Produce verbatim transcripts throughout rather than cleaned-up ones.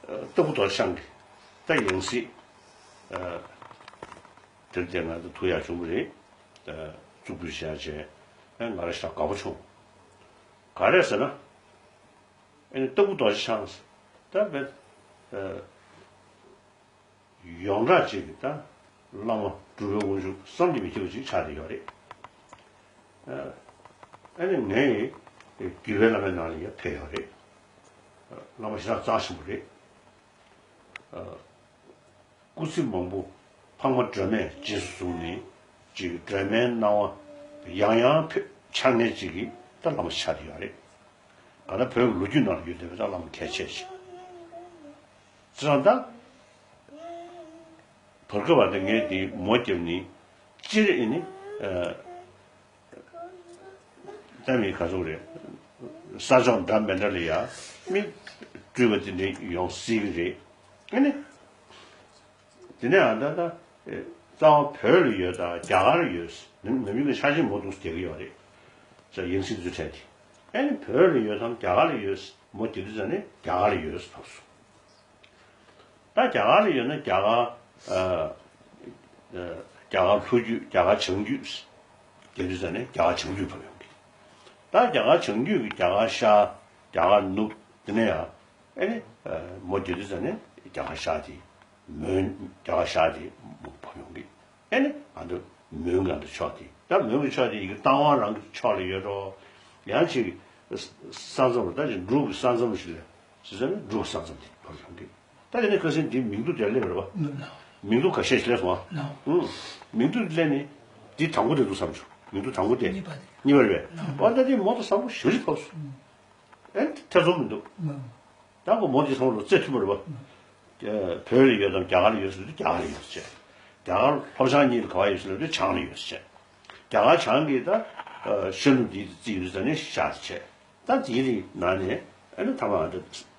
ལྟ་བུ་རྡོ་རྗེ་འཆང་གི་ད་ཡང་སྲིད་དེར་བལྟས་ང་ད་ཐུགས་ཡག་བྱུང་བ་རེད། གཙུག་ཕུད་བཞག་བྱས་ང་རང་ཞེ་དྲག་དགའ་པོ་བྱུང་། ག་རེ་ཟེར་ན། ཨ་ནི་ལྟ་བུ་རྡོ་རྗེ་འཆང་ཟེར་ད་བས། ཡོངས་གྲགས་ཅིག་གི་ད་བླ་མ་སྤྲུལ་པའི་དབང་ཕྱུག་བསམ་གྱིས་མི་ཁྱབ་པ་ཅིག་ཆགས་བསྡད་ཡོད་རེད། ཨ་ནི་ངས་བརྒྱུད་པའི་བླ་མའི་ནང་ལ་ཡང་ཕེབས་ཡོད་རེད། བླ་མ་ཞེ་དྲག་རྩ་ཆེན་པོ་རེད། སྐུ་ཚེ་མང་པོ་འཕགས་མ་སྒྲོལ་མས་རྗེས་སུ་བཟུང་ནས་ཅིག་སྒྲོལ་མའི་སྣང་བ་ཡང་ཡང་ཕེབས་འཆར་མཁན་ཅིག་གི་ད་བླ་མ་ཆགས་བསྡད་ཡོད་རེད། ག་ད་བོད་ཀྱི་ལོ་རྒྱུས་ནང་ལ་ཡོད་བསྡད་པའི་ད་བླ་མ་གལ་ཆེ་ཞིག་ཙང་ད། བར་སྐབས་བར་དུ་ངས་འདི་མོ་བརྒྱབ་ནི་སྤྱིར་ཨེ་ནི། ད་མི་ག་ཚོད་རེད། ས་ཕྱོགས་འདྲ་མི་འདྲ་ལ་ཡ་མི་སྤྲུལ་པ་དེ་འདྲ་ཡོང་སྲིད་གི་རེད། ཨེ་ནི། དེ་ནས་ཨ་ད་ད་རྩ་བ་བོད་ལ་ཡོད་ད་རྒྱ་གར་ལ་ཡོད་ནམ་ཡིན་ན་ཆ་ཤས་མོ་འདུག་བསྡད་གི་ཡོད་རེད། ས་ཡང་སྲིད་དུ་འཕྲད་དེ་ཨེ་ནི་བོད་ལ་ཡོད་དམ་རྒྱ་གར་ལ་ཡོད་མོ་བརྒྱབ་དུས་ཙ་ནས་རྒྱ་གར་ལ་ཡོད་ཐོབ་སོང་། ད་རྒྱ་གར་ལ་ཡོད་ན་རྒྱ་གར། ཨ། ཨ། རྒྱ་གར་ལྷོ་རྒྱུད་རྒྱ་གར་བྱང་རྒྱུད། རྒྱ་རྒྱུད་ཟེར་ནས་རྒྱ་གར་བྱང་རྒྱུད་བབས་ཡོང་གི་ད་རྒྱ་གར་བྱང་རྒྱུད་ཀྱི་རྒྱ་གར་ཤར་རྒྱ་གར་ནུབ་དེ་ནས་ཡང་ཨེ་ནི། ཨ། མོ་རྒྱ་རྒྱུད་ཟེར་ནས་རྒྱ་གར་ཤར་དེ། མོན་རྒྱ་གར་ཤར་དེ་བབས་ཡོང་གི་ཨེ་ནི་ང་ཚོ་མོན་གྱི་ང་ཚོ་ཕྱོགས་དེ་ད་མོན་གྱི་ཕྱོགས་དེ་ཡི་གེ་རྟ་དབང་རང་གི་ཕྱོགས་ལ་ཡོད་འགྲོ། ཡང་ཅིག་ས་མཚམས་ལ་ད་ཅིག་འབྲུག་གི་ས་མཚམས་ཤིག་ལ་ཟེར་ན་འབྲུག་ས་མཚམས་དེ་བབས་ཡོང་གི་ད་དེ་ནས་ཁ་སང་འདི་མིང་ཐོ་དེ་སླེབས་རེད་བ། མིང་ཐོ་ཁ་ཤས་ཤིག་སླེབས་སོང་ཨ། མིང་ཐོ་སླེབས་ནས་འདི་དང་པོ་དེ་འདུག་བསམ་བྱུང་། མིང་ཐོ་དང་པོ་དེ་གཉིས་པ་དེ་གཉིས་པ་རེད་པས། ཨ་ད་དེ་མོ་ཐོ་བཟང་པོ་ཞེ་པོ་ཅིག་ཕབ་སོང་། ཨེ་ཐེ་ཚོམ་མི་འདུག་ད་ཁོ་མོ་དེ་ཚང་མ་ལ་རྩེ་མཐུན་པ་རེད་བ། བོད་ལ་ཡོད་དམ་རྒྱ་གར་ལ་ཡོད་ཟེར་དུས་རྒྱ་གར་ལ་ཡོད་ཟེར་བྱས། རྒྱ་གར་ལྷོ་བྱང་གཉིས་ལ་ག་བ་ཡོད་ཟེར་ལབ་དུས་བྱང་ལ་ཡོད་ཟེར་བྱས། རྒྱ་གར་བྱང་གི་ད་ཤར་ནུབ་འདི་རྩིས་ཡོད་ཟེར་ནས་ཤར་ཟེར་བྱས། ད་དེའི་རིང་ནང་ནས་ཨ་ནི་ཐ་མ་ཨ་ད་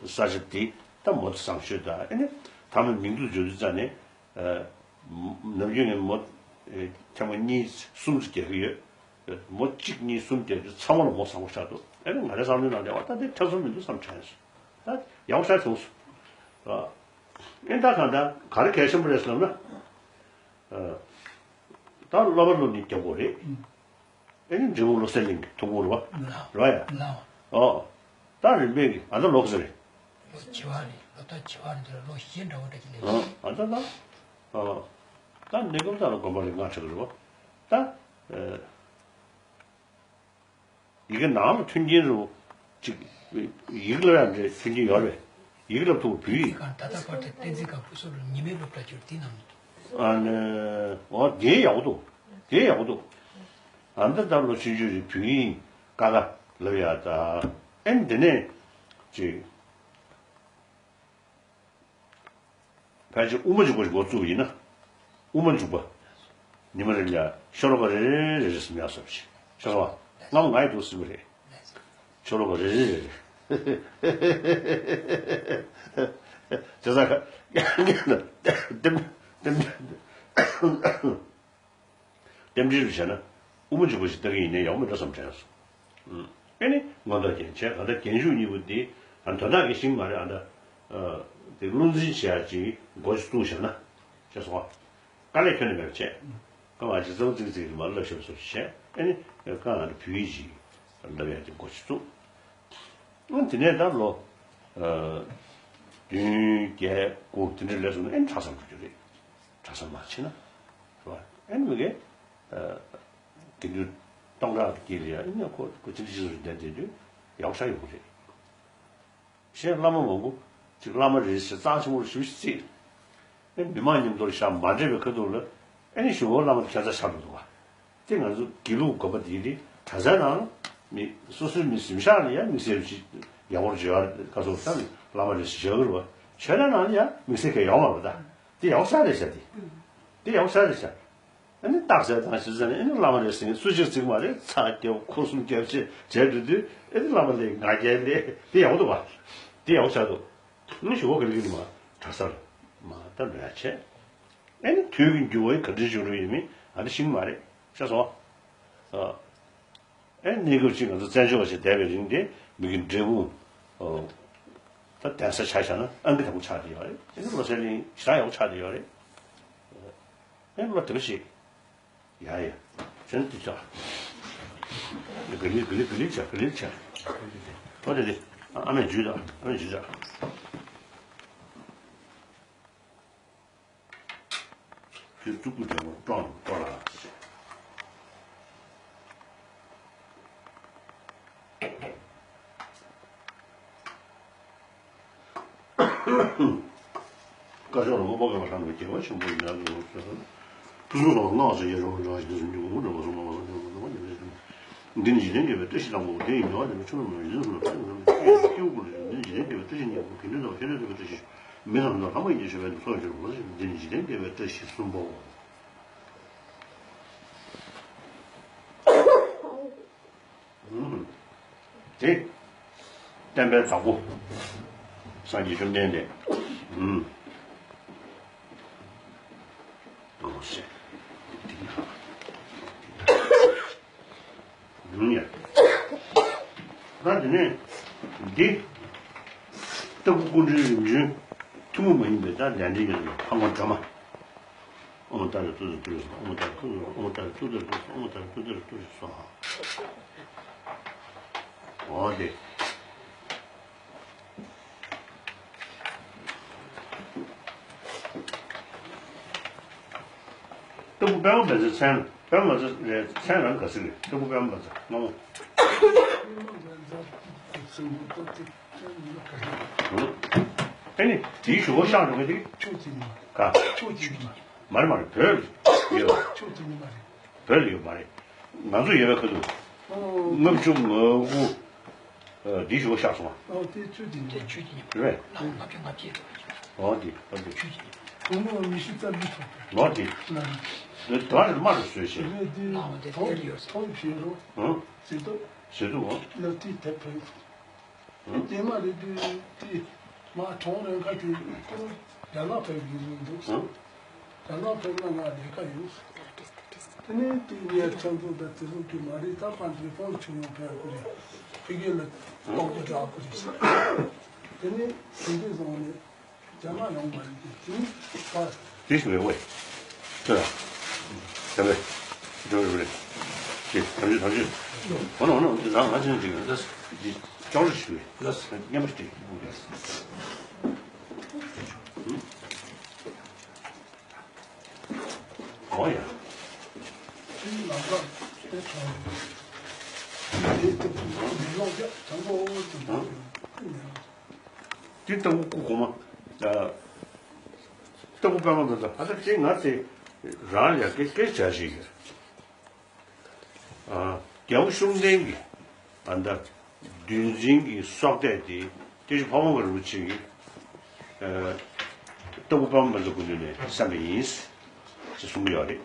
ས་ཆ་འདི་ད་མོ་ཐོ་བཟང་ཤོས་ད་ཨ་ནི་ཐ་མ་མིང་ཐོ་འབྱོར་དུས་ཙ་ནས་ནམ་རྒྱུན་ནས་མོ་ཐེངས་མ་གཉིས་གསུམ་ཙམ་རྒྱག་གི་ཡོད། མོ་གཅིག་གཉིས་གསུམ་བརྒྱབ་དུས་ཚང་མ་ལ་མོ་བཟང་པོ་ཆགས་འདུག་ཨེ་ནི་ང་རའི་བསམ་བློའི་ནང་ལ་བ་ད་འདི་ཐེ་ཚོམ་མི་འདུག་བསམ་དྲན་སོང་། ད་ཡག་པོ་ཆགས་བྱུང་སོང་། ཨེ་ད་གང་ལྟར་ག་རེ་གལ་ཆེན་པོ་རེད་ཟེར་ན། ད་སློབ་མ་སློབ་གཉེར་རྒྱག་དགོས་རེད། ཨེ་ནི་འབྲི་གུང་བློ་གསལ་གླིང་གི་ཐུགས་དགོངས་རེད་བ། རེད་ཡ། ཨོ། ད་རིམ་པས་ཀྱི་ཨ་ད་ལོག་ཟེར་རེད། ལོ་བྱེ་བ་རེད། ལོ་ད་བྱེ་བ་རེད། འདི་ལ་ལོ་བཞི་འདྲ་བོ་འདྲ་ཅིག་ལས། ཨ་ད་ད། ཨ། ད་གནས་སྐབས་ད་ལ་དགོན་པ་རེ་ལྔ་ཆགས་ཀྱི་རེད་བ། ད། ཡི་གེ་ནང་ལ་མཐུན་རྐྱེན་རུ་ཅིག་ཡིག་ལ་ཡང་འདྲེ་མཐུན་རྐྱེན་ཡོད་རེད། ཡིག་ལ་ཐུག་བོད་ཡིག་གང་ད་ལྟ་བར་དུ་བསྟན་འཛིན་སྒམ་པོ་སོགས་ལ་ཉི་མའི་སློབ་གྲྭ་བཅུར་དེ་ནང་། ཨ་ནི། འོ་དེ་ཡག་པོ་འདུག་དེ་ཡག་པོ་འདུག་ཨ་ནི་ད་ལོ་ཆུང་ཆུང་རེད་བོད་ཡིག་ཀ་ཀ་ལབ་ཡག་ད། ཨེ་འདི་ནས་ཅིག་ཕལ་ཆེར་དབུ་མ་འཇུག་པ་ཞིག་འགོ་བཙུགས་པ་ཡིན་ན། དབུ་མ་འཇུག་པ། ཉི་མ་རེ་ལ་ཤོ་ལོ་ཀ་རེ་རེ་རེ་རེ་ཟིན་ཡག་བཟོ་བ་ཞིག་ཤེས་སོང་ང་། སྔ་མོ་ང་ཡི་འདུག་ཟིན་པ་རེད། ཤོ་ལོ་ཀ་རེ་རེ་རེ་རེ། དེ་ཚ་ཁ། ལྟེམ་ལྟེམ། རྟེན་འབྲེལ་རུ་བྱས་ན་དབུ་མ་འཇུག་པ་ཞིག་ལྟ་གི་ཡིན་ནའི་ཡག་མི་འདྲ་བསམ་དྲན་སོང་། ཨེ་ནི་མངོན་རྟོགས་རྒྱན་བྱས་གང་ལྟར་རྒྱན་འཇུག་གཉིས་པོ་འདི་ཨ་དོན་དག་གི་ཤིང་མ་རེད་ཨ་ད། དེ་བློ་འཛིན་བྱེད་ཡག་ཅིག་འགོ་ཞིག་བཙུགས་བཞག་ན་ཤེས་སོང་ང་། དཀའ་ལས་ཁྱོན་ནས་མེད་པ་བྱས། ཀ་མ་ཅིག་ཙམ་ཙིག་ཙིག་མ་བསླབ་ཤེས་པ་བཟོ་ཞིག་བྱས་ཨེ་ནི་ཀ་ང་ད་བོད་ཡིག་ཅིག་བསླབ་ཡག་ཅིག་འགོ་ཞིག་བཙུགས། ཨ་དེ་ནས་ད་ལོ། ཨ། བདུན་བརྒྱད་དགུ་དེ་འདྲ་ལས་སོང་ན་ཨེ་ནི་གྲྭ་ཚང་འགྲོ་རྒྱུ་རེད། གྲྭ་ཚང་མ་ཕྱིན་ན། རེད་བ། ཨེ་ནི་མི་དགེ། ཨ། དགེ་འདུན་སྟོང་ཕྲག་གི་དཀྱིལ་ལ་ཡ་ཨེ་ནི་ཁོ་ཁོ་ཅི་འདྲ་ཅི་འདྲ་བསྡད་བསྡད་དུས་ཡག་པོ་ཆགས་ཡོང་གི་རེད། གཞན་བླ་མ་མང་པོ་ཅིག་བླ་མ་རེད་ཟེར་རྩ་ཆེན་པོ་ཞེ་པོ་ཅིག་བརྩིས། ཨེ་མི་མང་མཉམ་དུ་ལ་བཞག་མ་འདྲེས་པའི་ཁ་ཐུག་ལ་ཨེ་ནི་གཞུག་གུ་བླ་མ་དེ་ཁྱད་མཚར་ཆགས་འགྲོ་འདུག་བ། དེ་ང་ཚོ་དགེ་ལུགས་དགོན་པ་འདིའི་དེ་གྲྭ་ཚང་ནང་མི་སོ་སོའི་མི་གཟིམ་ཤག་ལ་ཡང་དམིགས་བསལ་ཅིག་ཡག་པོ་བརྗོད་ཡག་ག་ཚོད་ད་བླ་མ་རེད་ཟེར་བརྗོད་ཀྱི་རེད་བ། ཆོས་གྲྭ་ནང་ལ་ཡང་དམིགས་བསལ་གང་ཡོད་མ་རེད་ད། དེ་ཡག་པོ་ཆགས་རེད་ཤག་དེ། དེ་ཡག་པོ་ཆགས་རེད་ཤག་ཨ་ནི་རྟགས་གསལ་དང་ཞིབ་ཚགས་ནས་ཨ་ནི་བླ་མ་རེད་ཟེར་ནས་སུ་གཅིག་ཚིག་མ་རེད་ཚ་རྒྱབ་ཁུ་སུམ་རྒྱབ་བྱས་བྱས་འགྲོ་དུས་ཨ་ནི་བླ་མ་ལས་ང་རྒྱལ་ལས་དེ་ཡག་པོ་འདུག་བ། དེ་ཡག་པོ་ཆགས་འདུག་ཨ་ནི་གཞུག་གུ་ག་རེ་གི་མ་གྲྭ་སར་མ་ད་འགྲོ་ཡག་བྱས། ཨ་ནི་དུས་ཀྱི་འགྱུར་བ་ག་འདྲ་བྱུང་རུང་ཡིན་མིན་ཨ་ནི་ཤེས་ཀྱི་མ་རེད་ཤེས་སོང་། ཨ་ནི་གནས་སྐབས་ཅིག་ང་ཚོ་བཙན་བྱོལ་བ་ཞིག་བསྡད་པའི་རིང་དེ་མི་གི་འབྲས་བུ། ཨོ། ད་གདན་ས་ཆ་བཞག་ན་ཨང་ཀི་དང་པོ་ཆགས་བསྡད་ཡོད་རེད། དེ་ནས་བློ་གསལ་གླིང་ཞེ་དྲག་ཡག་པོ་ཆགས་བསྡད་ཡོད་རེད། ཨེ་བློ་དེ་ག་ཞིག་ཡ་ཡ། བྱོན་དུ་ཆ། ག་ལི་ག་ལི་ག་ལི་ཆ་ག་ལི་ཆ། ཨོ་དེ་དེ། ཨ་མས་འཇུས་དང་ཨ་མས་འཇུས་དང་། ཁྱོད་གཙུག་ཕུད་འདྲ་བོ་སྤྲོ་སྤྲོ་ལ། བཀའ་ཤོག་ལ་མ་པ་ག་ལ་ཧྲ་ནོ་རྒྱལ་བ་ཆེན་པོ་ཡིན་ན་ལོ་ཟེར། ཕུན་སུམ་ཚོགས་ལ་སྔགས་ཟེར་ཡ་རོ་ར་ཞིག་ཏུ་སུ་འཇུག་མུ་འགྲོ་བ་སོང་མ་བ་སོང་འཇུག་མུ་འགྲོ་བ་ཉམས་ལེན་ཞུ། འདི་ནི་འཇིག་རྟེན་དགེ་བའི་བཀྲ་ཤིས་དང་པོ་དེ་ཡི་ཉེ་བར་ལྡན་པའི་ཆོས་རྣམས་ནི་རྗེ་བཙུན་མ་ལ་ཕན་ཡོན་སྐྱེ་བོ་ཀུན་ལ་འདི་ནི་འཇིག་རྟེན་དགེ་བའི་བཀྲ་ཤིས་ཉེ་བར་དགེ་འདུན་དང་བཤེས་གཉེན་དགེ་བའི་བཀྲ་ཤིས་མི་དང་ནོར་ལྷ་མ་ཡིན་གྱི་མཆོད་པའི་ཚོགས་འབྱོར་བ་འདི་ནི་འཇིག་རྟེན་དགེ་བའི་བཀྲ་ཤིས་གསུམ་པོ། དེ། བསྟན་པའི་བདག་པོ། སངས་རྒྱས་བཅོམ་ལྡན་འདས། ཨུམ། ཨོ་ཤེ། ཨུམ་ཡ། ད་དེ་ནས། འདི། ལྟ་བུ་སྐུ་ཕྲེང་རིམ་བྱོན། ཐུན་མོང་མ་ཡིན་པའི་ད་གདན་འདྲེན་ཡོད་ལ་ཕ་མ་སྒྲོལ་མ། ཨོཾ་ཏཱ་རེ་ཏུཏྟཱ་རེ་ཏུ་རེ་སྭཱ་ཧཱ། ཨོཾ་ཏཱ་རེ་ཏུཏྟཱ་རེ་ཏུ་རེ་སྭཱ་ཧཱ། ཨོཾ་ཏཱ་རེ་ཏུཏྟཱ་རེ་ཏུ་རེ་སྭཱ་ཧཱ། ཨོཾ་ཏཱ་རེ་ཏུཏྟཱ་རེ་ཏུ་རེ་སྭཱ་ཧཱ། ཨོ་དེ། ལྟ་བུ་པདྨ་བཛྲ་མཚན། པདྨ་བཛྲ་རེད། མཚན་རང་ག་ཟེར་རེད། ལྟ་བུ་པདྨ་བཛྲ་སྔ་མོ། ཨ་ནི་དེའི་ཞུ་བ་ཤག་འགྲོ་གི་དེ། ཆོས་ཀྱི་ཉི་མ། ག་ཆོས་ཀྱི་ཉི་མ། མ་རེད་མ་རེད། བོད་ལ་ཡོད། ཆོས་ཀྱི་ཉི་མ་རེད། བོད་ལ་ཡོད་མ་རེད། ང་ཚོ་ཡོད་པའི་ཁ་ཐུག་ཨོ། ལྔ་བཅུ་ང་དགུ། ཨ། འདི་ཞུ་བ་ཤག་སོང་ཨ། ཨོ་དེ་ཆོས་ཀྱི་ཉི་མ། དེ་ཆོས་ཀྱི་ཉི་མ་རེད། ལྔ་བཅུ་ང་བརྒྱད་དུ། ཨོ་དེ་ཨོ་དེ་ཆོས་ཀྱི་ཉི་མ། དགུང་ལོ་ཉི་ཤུ་རྩ་བཞི་ཐོབ། ལོ་དེ། ལ་རེད། དེ་དོ་རེད་མ་རེད་བཟོས་བྱས། རེད་དེ། ལའོ་དེ་ཐོབ་དེ་ཡོད་ཐོབ་བྱས་རོ། ཨང་། ཟེར་དུ། ཟེར་དུ་ཨང་། ལ་དེ་དེ་ཕན། དེ་མ་རེད་དུས་དེ་མ་གྲོང་རེ་ཁ་དེ་ཁོ་རང་རྒྱ་ནག་ཕེབས་ཡིན་འདུག་ཨང་། རྒྱ་ནག་ཕེབས་ན་ང་ལས་ཀ་ཡོད། དེ་ནས་དེ་ངའི་ཚང་ཚོ་དང་དེ་ཚོ་གི་མ་རེད། ད་ཕན་དེ་ཕོན་ཆུང་ཡོང་ཕེབས་དགོས་རེད། ཕ་གི་ལ་གཏོང་གི་རག་དགོས་རེད་ཟེར། དེ་ནས་དེ་འདྲས་སོང་ནས་རྒྱ་ནག་ཡོང་མ་རེད་དེ་དེ་ནས་ད། དེ་ཞིག་རེད་ཝེ། ཁྱོད་ལ། དེ་ལས། འགྲོ་རེད་རེད། དེ་ཐམས་ཅད་ཐམས་ཅད། འོ་ན་འོ་ན་འདི་རང་ང་ཚོའི་འཇིག་རྟེན་འདི་ཅོག་རེ་ཞིག་རེད། ལགས་སོ། སྙན་པོ་ཞིག་རེད། ཨོ་ཡ། འདི་ལྟ་བུ་སྐུ་གོང་མ། ལྟ་བུ་པདྨ་བཛྲ། ཨ་ད་དེ་ང་དེ་རང་ཡ་སྐད་སྐད་ཆ་ཞིག་ཡོད། ཨ། རྒྱལ་པོ་ཤུགས་ལྡན་གྱི་ཨ་ད་འདུལ་འཛིན་གྱི་སྲོག་གཏད་དེ་སྐྱབས་རྗེ་ཕ་བོང་ཁ་རིན་པོ་ཆེ་གིས། ཨ། ལྟ་བུ་པདྨ་བཛྲ་སྐུ་མདུན་ནས་བསམ་པ་ཡིན། ཅེས་གསུང་གི་ཡོད་རེད།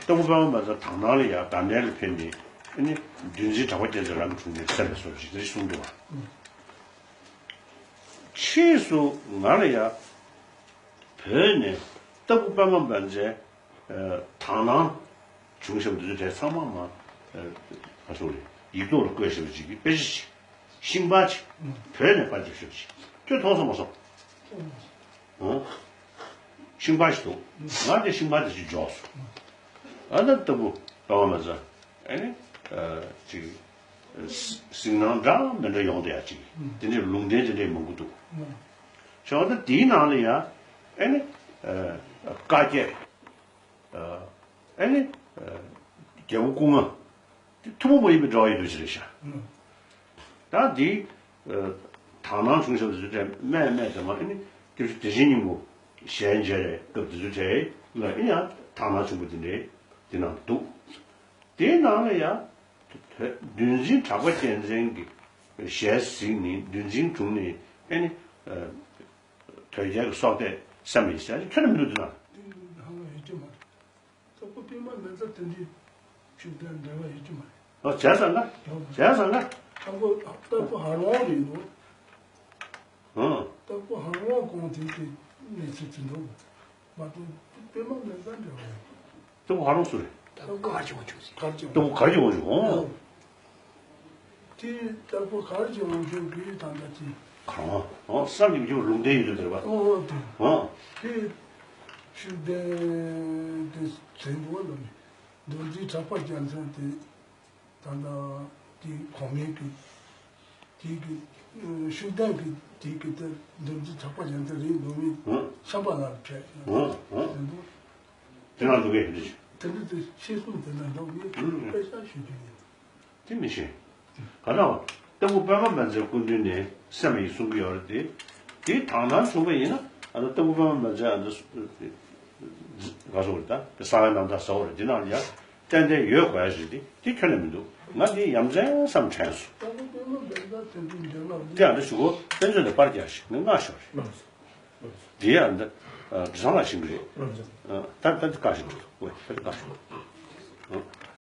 ལྟ་བུ་པདྨ་བཛྲ་དག་སྣང་ལ་ཡ་དགའ་ལྡན་ལ་ཕེབས་ནས་ཨ་ནི་འདུལ་འཛིན་གྲགས་པ་རྒྱལ་མཚན་རང་གི་དྲུང་ནས་བསམ་པའི་སྲོག་ཅིག་དེ་གསུང་འདུག་བ། ཕྱིས་སུ་ང་ལ་ཡ་བོད་ནས་ལྟ་བུ་པདྨ་བཛྲའི་དག་སྣང་བྱུང་བཞག་པ་འདི་ཚོ་དེ་ཚང་མ་མ་ག་སོགས་རེད། ཡིག་ཐོག་ལ་བཀོད་བཞག་པ་ཅིག་གི་དཔེ་ཆ་ཅིག་ཤིང་པར་ཅིག་བོད་ནས་པར་རྒྱབ་བཞག་པ་ཅིག་ཁྱོད་མཐོང་སོང་མ་སོང་། ཨང་། ཤིང་པར་ཞིག་འདུག་ང་དེ་ཤིང་པར་དེ་ཅིག་འཇོག་སོང་། ཨ་ད་ལྟ་བུ་པདྨ་བཛྲ་ཨ་ནི་ཅིག་གཟིགས་སྣང་འདྲ་མི་འདྲ་ཡོང་བསྡད་ཡ་ཅིག་དེ་འདྲའི་ལུང་བསྟན་དེ་འདྲའི་མང་པོ་འདུག་བྱས་ཙང་ད་དེའི་ནང་ལ་ཡ་ཨ་ནི་བཀའ་བརྒྱད། ཨ་ནི། རྒྱལ་པོ་སྐུ་ལྔ། དེ་ཐུན་མོང་མ་ཡིན་པའི་འབྲེལ་བ་ཡོད་དུས་ཅི་རེད་ཤག་ད་འདི། དག་སྣང་བྱུང་བཞག་པ་དེ་ཚོ་དེ་སྨྲས་སྨྲས་དེ་མ་ཨ་ནི་སྐྱབས་རྗེ་བདེ་ཆེན་སྙིང་པོ་ཞལ་མཇལ་བའི་སྐབས་དེ་ཚོ་དེ་ལ་ཨ་ནི་ཡང་དག་སྣང་བྱུང་བ་དེ་འདྲའི་དེ་ནང་འདུག་དེའི་ནང་ལ་ཡང་། འདུལ་འཛིན་གྲགས་པ་རྒྱལ་མཚན་གྱི་ཞལ་གཟིགས་ནས་འདུལ་འཛིན་དྲུང་ནས་ཨ་ནི། དོལ་རྒྱལ་གྱི་སྲོག་གཏད་བསམ་མི་ཟེར་ཁྱོན་ནས་མི་འདུག་འདི་ན། དེ་ཧ་ལམ་ཡོད་ཀྱི་མ་རེད། ལྟ་བུ་པདྨ་བཛྲ་དེ་འདྲའི་ཞུགས་དང་འབྲེལ་བ་ཡོད་ཀྱི་མ་རེད། ཨོ་བྱས་ཙང་ན། བྱས་ཙང་ན། ལྟ་བུ་ལྟ་བུ་ཧ་ལམ་རེད་འདུག་ཨང་། ལྟ་བུ་ཧ་ལམ་གོང་དེ་དེ་གནས་ཚུལ་དེ་འདུག་མ་གཏོགས་པདྨ་བཛྲ་འབྲེལ་བ་ཡོད། ལྟ་བུ་ཧ་ལམ་སུ་རེད། ལྟ་བུ་གར་གྱི་དབང་ཕྱུག་ཟེར། གར་གྱི་ལྟ་བུ་གར་གྱི་དབང་ཕྱུག་ཨང་། དེ་ལྟ་བུ་གར་གྱི་དབང་ཕྱུག་གིས་ད་ལྟ་དེ། གང་བ། ཨོ་བསམ་གྱིས་མི་ཁྱབ་པའི་ལུང་བསྟན་ཡོད་དུ་འདིར་བ། ཨོ་ཨོ་དེ། ཨོ། དེ་ཤུགས་ལྡན་དེ་ཟེར་འདུག་བ་ལ། མདོ་འཛིན་གྲགས་པ་རྒྱལ་མཚན་དེ། ད་ལྟ་དེ་གོང་མའི་གི་དེ་གི་ཤུགས་ལྡན་གི་དེ་གི་དེ་མདོ་འཛིན་གྲགས་པ་རྒྱལ་མཚན་རེད་འདུག་མི་ཨོ་ཤམ་པ་ལ་ཕྲད་ཨོ་ཨོ་ཟེར་འདུག་དེ་ན་འདུག་གས་ཡིན་དུས། དེ་འདྲ་དེ་ཤེས་གསུང་དེ་ན་འདུག་མི་ཨོ་དཔེ་ཆ་ཞུ་རྒྱུ་ཡིན། དེ་མི་ཤེས། ག་ན་བ། སྟག་ཕུ་པདྨ་སྨན་མཛད་སྐུ་མདུན་ནས་སེམས་ཡིན་གསུང་གི་ཡོད་རེད་དེ། དེ་དག་སྣང་བྱུང་བ་ཡིན་ན་ཨ་ནི་སྟག་ཕུ་པདྨ་སྨན་མཛད་ཨ་ནི་ག་སོགས་རེད་ད་དེ་གསང་བའི་རྣམ་ཐར་ཟེར་བ་རེད་དེ་ནང་ལ་ཡང་ཏན་ཏན་ཡོད་དགོས་ཡ་ཞིག་དེ་དེ་ཁྱོན་ནས་མི་འདུག་ང་དེ་ཡ་མཚན་བསམ་དྲན་སོང་། དེ་ཨ་འདྲ་ཞུ་གོ་དཔེ་མཛོད་ནས་པར་རྒྱག་ཞིག་ངས་སྔ་ཤོར་རེད། དེ་ཡང་འདི་དྲི་བཟང་ལ་ཤིང་གི་རེད། ད་ད་འདི་བཀའ་ཞིག་འགྲོ་འོས་ད་འདི་བཀའ་ཞིག